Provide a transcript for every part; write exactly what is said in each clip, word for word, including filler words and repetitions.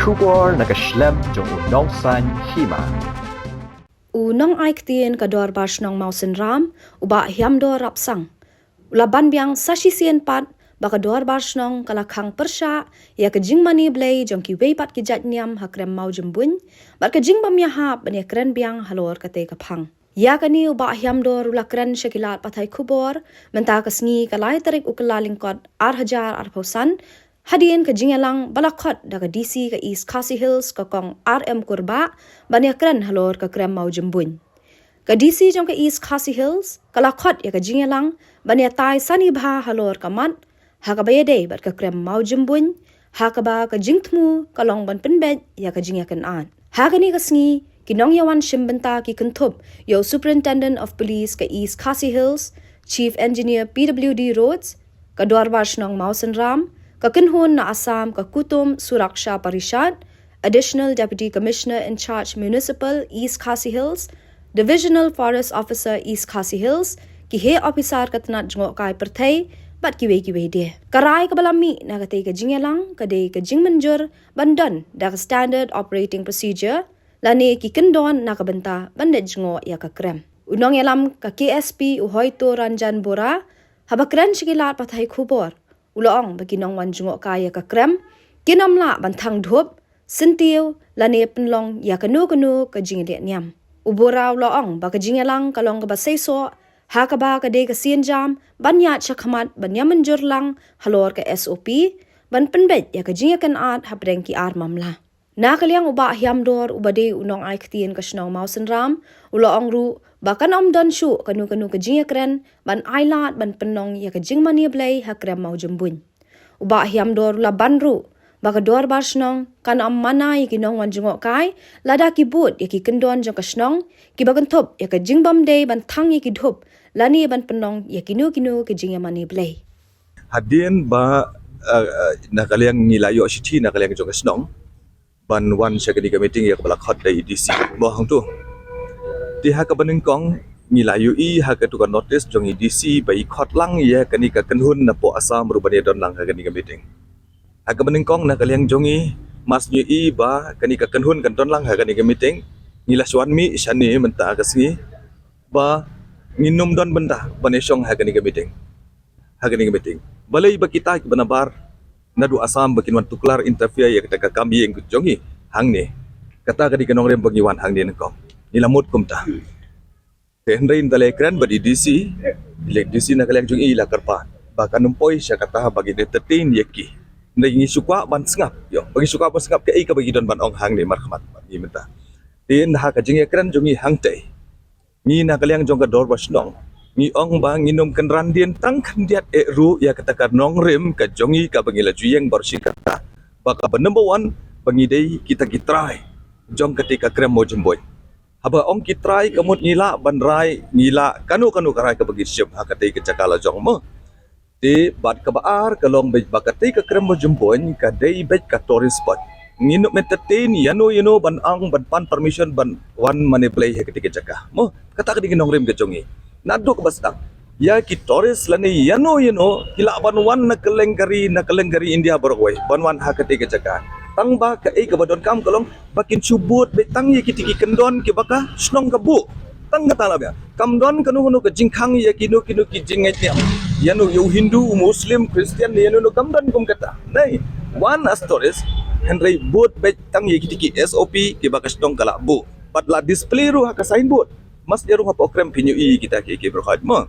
Khubor na ka shlem jong u Nongsaiñ Hima. U nongai ktien ka Dorbar Shnong Mawsynram, u Bah Hiamdor Rapsang, u la ban biang sa shisien pat ba ka Dorbar Shnong ka la khang pyrshah ïa ka jingmane Blei jong kiwei pat ki jait niam ha krem Mawjymbuin, bad ka jingbym ïahap ban ïakren biang halor katei ka phang. Ïa kane u Bah Hiamdor u la kren sha ki lad pathai khubor mynta ka sngi ka lai tarik u Kyllalyngkot ar hajar arphew san, hadien ka jingïalang ba la khot da ka D C ka East Khasi Hills, ka Kong R M Kurbah, ban ïakren halor ka krem Mawjymbuin. Ka D C jong ka East Khasi Hills ka la khot ïa ka jingïalang ban ïatai sani bha halor ka mat ha kaba ïadei bad ka krem Mawjymbuin, ha kaba ka jingthmu ka long ban pynbeit ïa ka jingïakynad. Ha kane ka sngi, ki nongïawan shim bynta ki kynthup ïa u Superintendent of Police ka East Khasi Hills, Chief Engineer P W D Roads, ka Dorbar Shnong Mawsynram, ka kynhun na Assam ka Kutum Suraksha Parishad, Additional Deputy Commissioner in Charge Municipal East Khasi Hills, Divisional Forest Officer East Khasi Hills, ki heh ophisar ka tnat jngohkai pyrthei, bad kiwei kiwei de. Ka rai kaba la mih na katei ka jingïalang ka dei ka jingmynjur ban don da ka Standard Operating Procedure lane ki kyndon na ka bynta ban leit jngoh ïa ka krem. U nongïalam ka K S P u Hoito Ranjan Bora, haba kren sha ki lad pathai khubor, u la ong ba ki nongwan jngohkai ïa ka krem kin ym lah ban thang dhup, syntiew lane pynlong ïa kano kano ka jingïaleh niam. U Bora u la ong ba ka jingïalang ka long kaba seisoh, ha kaba ka dei ka sienjam ban ïaid shakhmat ban ïamynjur lang halor ka S O P ban pynbeit ïa ka jingïakynad hapdeng ki ar mamla. Na ka liang u Bah Hiamdor, uba dei u nongai ktien ka shnong Mawsynram, u la ong ruh ba kan ym don shuh kano kano ka jingïakren ban ailad ban pynlong ïa ka jingmane Blei ha krem Mawjymbuin. U Bah Hiamdor u la ban ruh ba ka Dorbar Shnong kan ym mana ïa ki nongwan jngohkai lada ki bud ïa ki kyndon jong ka shnong kiba kynthup ïa ka jingbym dei ban thang ïa ki dhup lane ban pynlong ïa kino kino ka jingïamane Blei. Hadien ba, eh, eh, na ka liang ngi la ïoh shithi na ka liang jong ka shnong ban wan sha kane ka meeting ïa kaba la khot da i D C mo hangto. Te ha kaba nyngkong ngi la ïohi ha kato ka notice jong i D C ba i khot lang ïa kane ka kynhun napoh Assam ruh ban ïadon lang ha kane ka meeting. Ha kaba nyngkong na ka liang jong ngi, mar shu ïohi ba kane ka kynhun kan don lang ha kane ka meeting, ngi la shu wan mih shane mynta ka sngi ba ngin ym don bynta ban ïashong ha kane ka meeting. Ha kane ka meeting. Balei ba kita kiba nabar naduh Assam ba kin wan tuklar interfere ïa kata ka kam ïing jong ngi hangne. Kata ka dei ka nongrim ba ngi wan hangne nyngkong. Ngi la mut kumta. Te hynrei ynda la kren bad i D C, i D C na ka liang jong i la kyrpad ba kan ym poi sha kata ba ngin entertain ïa ki. Hynrei ngi shu kwah ban sngap, ïoh, ba ngi shu kwah ban sngap kaei kaba ki don ban ong hangne markhmat bad ngi mynta. Te ha ka jingïakren jong ngi hangtei, ngi na ka liang jong ka Dorbar Shnong ngi ong ba ngin ym kynran dien tang khyndiat eh ruh ïa kata ka nongrim ka jong ngi kaba ngi la ju ïeng baroh shi katta, ba kaba number one ba ngi dei kita ki trai jong kata ka krem Mawjymbuin. Haba ong ki trai ka mut ngi lah ban rai, ngi lah kano kano ka rai kaba ngi shim ha kata ka jaka la jong mo. Te bad kaba ar ka long beit ba kata ka krem Mawjymbuin ka dei beit ka tourist spot. Ngin ym entertain ïano ïano ban ong ban pan permission ban wan mane Blei ha kata ka jaka mo. Kata ka dei ka nongrim ka jong ngi. Naduh kaba sdang ïa ki tourist lane ïano ïano ki lah ban wan na kylleng ka ri, na kylleng ka ri India baroh kawei ban wan ha kata ka jaka. Tang ba kaei kaba donkam ka long ba kin shu bud beit tang ïa kita ki kyndon kiba ka shnong ka buh. Tang kata la biang. Kam don kano kano ka jingkhang ïa kino kino ki jingngeit niam. Ïano ïa u Hindu, u Muslim, Christian, ïano ïano kam don kum kata. Nai, wan as tourist, hynrei bud beit tang ïa kita ki S O P kiba ka shnong ka la buh. Bad la display ruh ha ka signboard. Mas ïa ruh hapoh krem phin ïohi kita ki, ki baroh mo.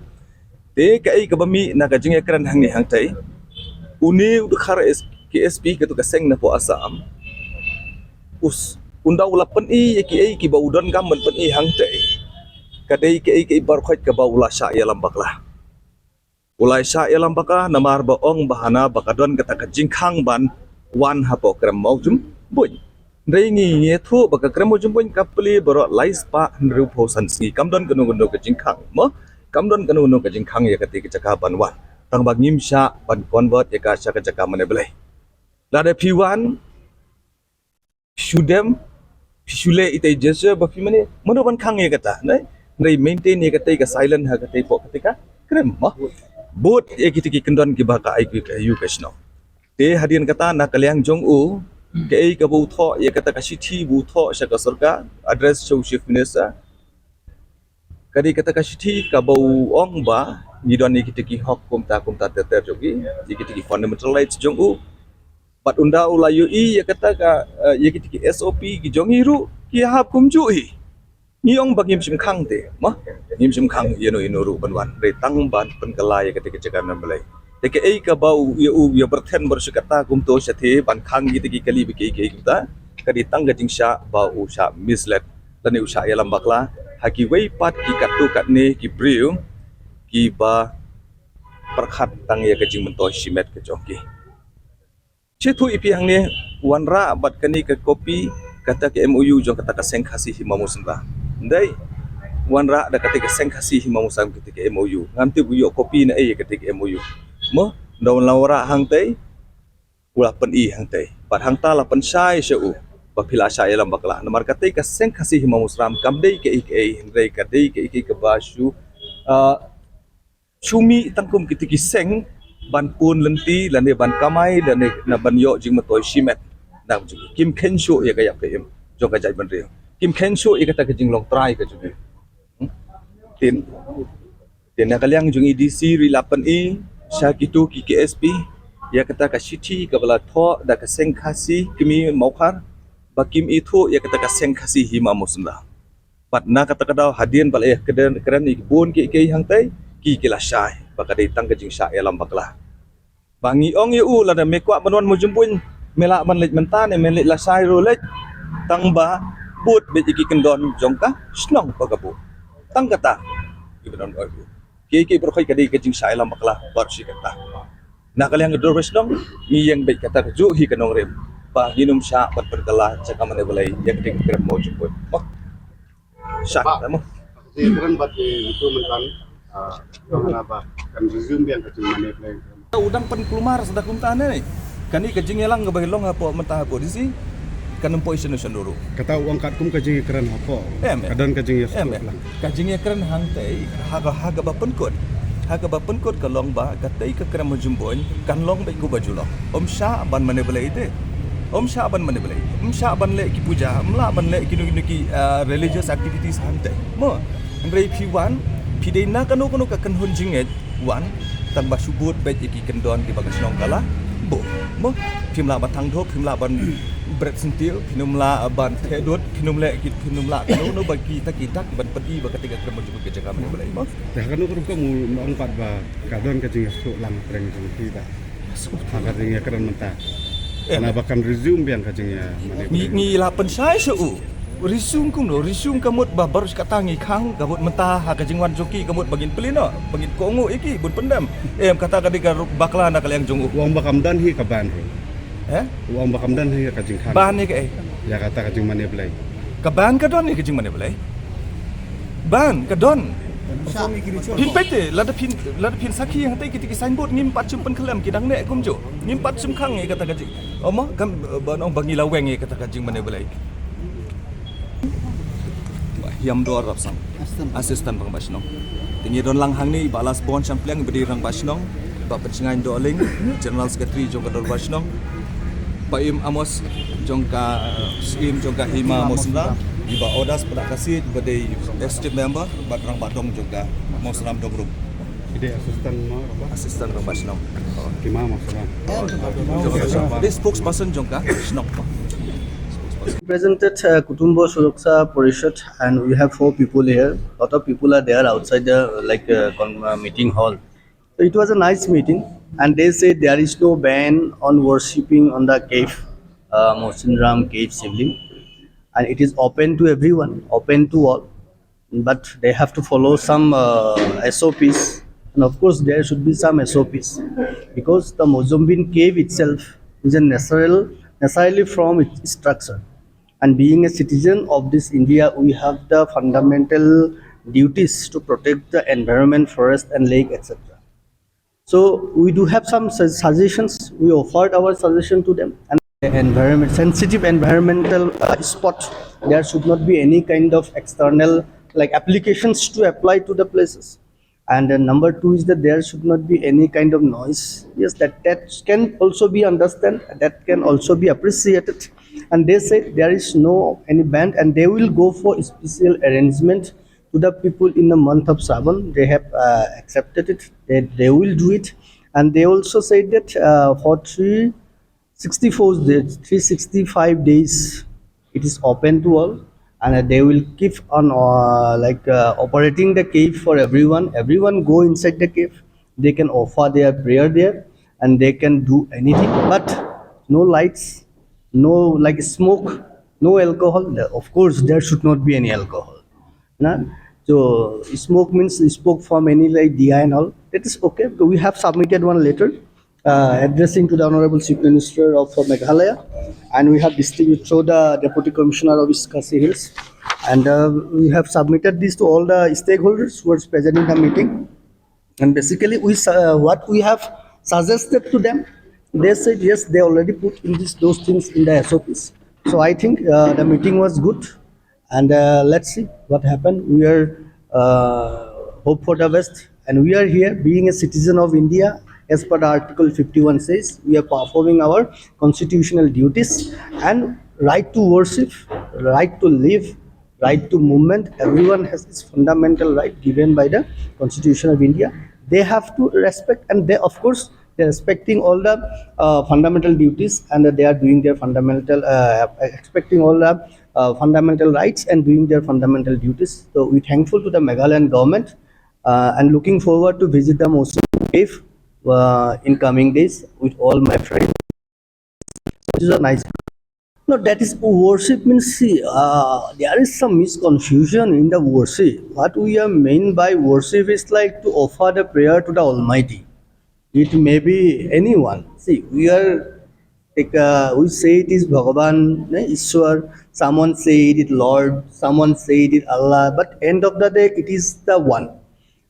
Te kaei kaba mih na ka jingïakren hangne hangtei, une u dkhar S-, K S P kato ka seng napoh Assam, us, ynda u la pyni ïa kiei kiba u donkam ban pyni hangtei, ka dei kaei kaei baroh kaba u la shah ïalam bakla. U la shah ïalam bakla namar ba ong ba hana ba ka don kata ka jingkhang ban wan hapoh krem Mawjymbuin. Hynrei ngi, ngi ïathuh ba ka krem Mawjymbuin ka plie baroh lai spah hynriewphew san sngi, kam don kano kano ka jingkhang mo. Kam don kano kano ka jingkhang ïa kata ka jaka ban wan. Tang ba ngim shah ban convert ïa ka sha ka jaka mane Blei. Lada phi wan, phi shu dem, phi shu leh ita i gesture ba phi mane, mano ban khang ïa kata, ne? Hynrei maintain ïa kata ka silent ha kata hapoh kata ka krem mo. Bud ïa kita ki kyndon kiba ka ai ka ïa ka shnong. Te hadien kata na ka liang jong u, Kaei kaba u thoh, ïa kata ka shithi ba u thoh sha ka sorkar, address sha u Chief Minister. Ka dei kata ka shithi kaba u ong ba ngi don ïa kita ki hok kumta kumta ter ter jong ngi, ïa kita ki fundamental rights jong u. Bad ynda u la ïohi ïa kata ka, eh, ïa kita ki S O P ki jong ngi ruh ki hap kumjuh hi. Ngi ong ba ngim shym khang te, mo? Ngim shym khang ïa no ïa no ruh ban wan. Dei tang ban pynkylla ïa kata ka jaka mane blei. Te kaei kaba u ïa u ïa byrthen bad shu kata kumto shatei ban khang kita ki kali ba kiei kiei kumta. Ka dei tang ka jingshah ba u shah misled lane u shah ïalam bakla ha kiwei pat ki katto katne ki briew kiba pyrkhat tang ïa ka jingmyntoi shimet ka jong ki. Shu thuh ïa phi hangne, wanrah bad kane ka kopi kata ka M O U jong kata ka Seng Khasi Hima Mawsynram. Ndei, wanrah da kata ka Seng Khasi Hima Mawsynram kata ka M O U. Ngam tip u ïoh kopi na ei kata ka M O U. Mo, ynda u la wanrah hangtei, u la pyni hangtei. Bad hangta la pynshai sha u ba phi la shah ïalam bakla. Namar kata ka Seng Khasi Hima Mawsynram kam dei kaei kaei, hynrei ka dei kaei kaei kaba shu, ah, shu mih tang kum kita ki seng ban pun lynti lane ban kamai lane na ban ïoh jingmyntoi shimet. Na jong ki kim kheiñ shuh ïa ka ïap ka im jong ka jaitbynriew. Kim kheiñ shuh ïa kata ka jinglong trai ka jong ki. Hmm? Tin, tin na ka liang jong i D C ruh la pyni sha kito ki K S P ïa kata ka shithi kaba la thoh da ka Seng Khasi Kmie Mawkhar ba kim ithuh ïa kata ka Seng Khasi Hima Mawsynram. Bad na kata ka daw hadien ba la ïa kren, kren ïa ki bun kiei kiei hangtei, ki ki la shai ba ka dei tang ka jingshah ïalam bakla. Ba ngi ong ïa u, lada me kwah ban wan Mawjymbuin, me lah ban leit mynta ne me leit lashai ruh leit, tang ba bud beit ïa ki kyndon jong ka shnong ba ka buh. Tang kata ki ba don oi u. Kiei kiei baroh ka dei ka jingshah ïalam bakla bad shi kata. Na ka liang ka dorbar shnong ngi ïeng beit kata kajuh hi ka nongrim ba ngin ym shah ban pynkylla jaka mane blei ïa ka dei ka krem Mawjymbuin. Mo. Shah, mo. Jingkren bad ïa uto mynta, ah, ong hana ba kan resume biang ka jingmane blei. U dang pynkulmar sa da kumta ne. Kane ka jingïalang kaba long hapoh mynta hapoh D C kan ym poi shano shano ruh. Kata u ong katkum ka jingïakren hapoh. Em, em. Ka don ka jingïasuk lang. Ka jingïakren hangtei ha ka, ha kaba pynkut. Ha kaba pynkut ka long ba katei ka krem Mawjymbuin kan long beit kumba ju long. Ym shah ban mane blei te. Ym shah ban mane blei. Ym shah ban leh ki puja, ym lah ban leh kino kino ki, ah, religious activities hangtei. Mo, hynrei phi wan, phi dei na kano kano ka kynhun jingngeit wan, tang ba shu bud beit ïa ki kyndon kiba ka shnong ka la buh. Mo, phim lah ban thang dhup, phim lah ban bret sentil, phim lah ban theh dud, phim leh ki, phim lah kano kano ba kita kita kiban pyni ba katei ka krem Mawjymbuin ka jaka mane blei. Mo. Te ha kano ka rukom u ong pat ba ka don ka jingïasuk lang pyrshah jong phi ba ha ka jingïakren mynta. Em. Hana ba kan resume biang ka jingïa mane. Ngi, ngi la pynshai sha u. Resume kumno, resume ka mut ba baroh shi katta ngi khang, ka mut mynta ha ka jingwan jong ki ka mut ba ngin plie noh, ba ngin kohnguh ïa ki bun pyndem. Em, kata ka dei ka rukom bakla na ka liang jong u. U ong ba kam don hi ka ban ruh. Eh? U ong ba kam don hi ka jingkhang. Ban ïa kaei? Ïa kata ka jingmane blei. Ka ban ka don hi ka jingmane blei. Ban ka don. Phin peit te, lada phin, lada phin sakhi hangtei kita ki signboard ngim pat shym pynkhlem, ki dang neh kumjuh. Ngim pat shym khang ïa kata ka jing. Ong mo, kam, eh, ban ong ba ngi la weng ïa kata ka jingmane blei. Bah Hiamdor Rapsang, Assistant Rangbah Shnong. Te ngi don lang hangne i Bah Lasbon Shangpliang, i ba dei Rangbah Shnong, Bah Pynshngaiñ Dohling, General Secretary jong ka Dorbar Shnong, Bah Im Amos jong ka, eh, Syiem jong ka Hima Mawsynram, i Bah Odas Pynakasi, i ba dei Executive Member bad Rangbah Dong jong ka Mawsynram Dong Rum. Ki dei assistant mo, Rangbah? Assistant Rangbah Shnong. Hima Mawsynram. Dei spokesperson jong ka shnong. Spokesperson. Represented, uh, Kutumbo Suraksha Parishad, and we have four people here. Lot of people are there outside the, like, uh, con-, uh, meeting hall. So it was a nice meeting, and they said there is no ban on worshipping on the cave, uh, Mawsynram cave Shivling, and it is open to everyone, open to all. But they have to follow some, uh, S O Ps, and of course there should be some S O Ps, because the Mawjymbuin cave itself is a natural, naturally from its structure, and being a citizen of this India, we have the fundamental duties to protect the environment, forest and lake, et cetera. So we do have some su-, suggestions. We offered our suggestion to them. And environment, sensitive environmental, uh, spot, there should not be any kind of external, like, applications to apply to the places. And uh, number two is that there should not be any kind of noise. Yes, that, that can also be understood, that can also be appreciated. And they said there is no any ban, and they will go for special arrangement to the people in the month of Saban. They have uh, accepted it. They, they will do it. And they also said that uh, for three sixty-four days, three sixty-five days, it is open to all, and uh, they will keep on uh, like uh, operating the cave for everyone. Everyone go inside the cave. They can offer their prayer there, and they can do anything. But no lights, no like smoke, no alcohol. Of course, there should not be any alcohol. Na? So smoke means smoke from any like diya and all. That is okay. So we have submitted one letter uh, addressing to the Honorable Chief Minister of uh, Meghalaya, and we have distributed through the Deputy Commissioner of East Khasi Hills, and uh, we have submitted this to all the stakeholders who are present in the meeting. And basically, we su- uh, what we have suggested to them, they said yes, they already put in this those things in the S O Ps. So I think uh, the meeting was good, and uh, let's see what happened. We are uh, hope for the best, and we are here being a citizen of India. As per the Article fifty-one says, we are performing our constitutional duties and right to worship, right to live, right to movement. Everyone has this fundamental right given by the Constitution of India. They have to respect, and they, of course, they're respecting all the uh, fundamental duties, and they are doing their fundamental, uh, expecting all the uh, fundamental rights and doing their fundamental duties. So we thankful to the Meghalayan government uh, and looking forward to visit the Mawsynram cave uh, in coming days with all my friends. It is a nice. No, that is worship means, see, uh, there is some misconfusion in the worship. What we are mean by worship is like to offer the prayer to the Almighty. It may be anyone. See, we are like uh, we say it is Bhagavan, eh, Ishwar. Someone say it is Lord. Someone say it is Allah. But end of the day, it is the one.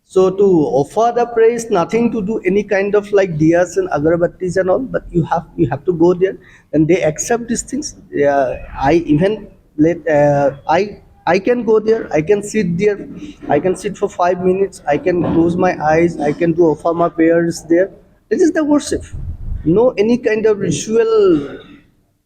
So to offer the prayer is nothing to do any kind of like diyas and agarbattis and all. But you have you have to go there, and they accept these things. Yeah, I even let uh, I I can go there. I can sit there. I can sit for five minutes. I can close my eyes. I can do offer my prayers there. This is the worship. No any kind of ritual.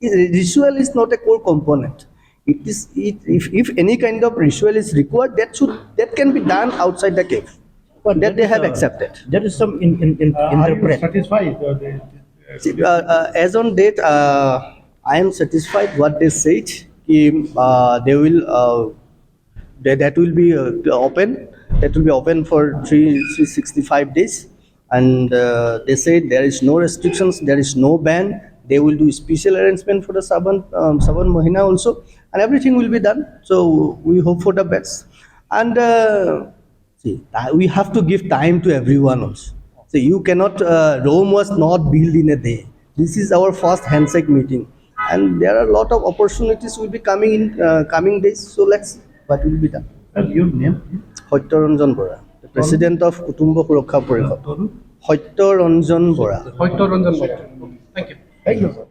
Ritual is not a core component. It is it, if, if any kind of ritual is required, that should that can be done outside the cave. But that they have accepted. There is some in, in, in, uh, are you interpret. Satisfied? Uh, the, see, uh, uh, as on date, uh, I am satisfied what they said. Ki, uh, they will uh, that, that will be uh, open. That will be open for three, three sixty-five days, and uh, they say there is no restrictions, there is no ban. They will do special arrangement for the Saban, um, Saban Mahina also, and everything will be done. So we hope for the best. And uh, see, uh, we have to give time to everyone also. So you cannot, uh, Rome was not built in a day. This is our first handshake meeting, and there are a lot of opportunities will be coming in uh, coming days. So let's see what will be done. Sir, your name? Satya Ranjan Bora, the president of Kutumbo Suraksha Porishad. Satya Ranjan Bora. Satya Ranjan Bora. Thank you. Thank you, sir.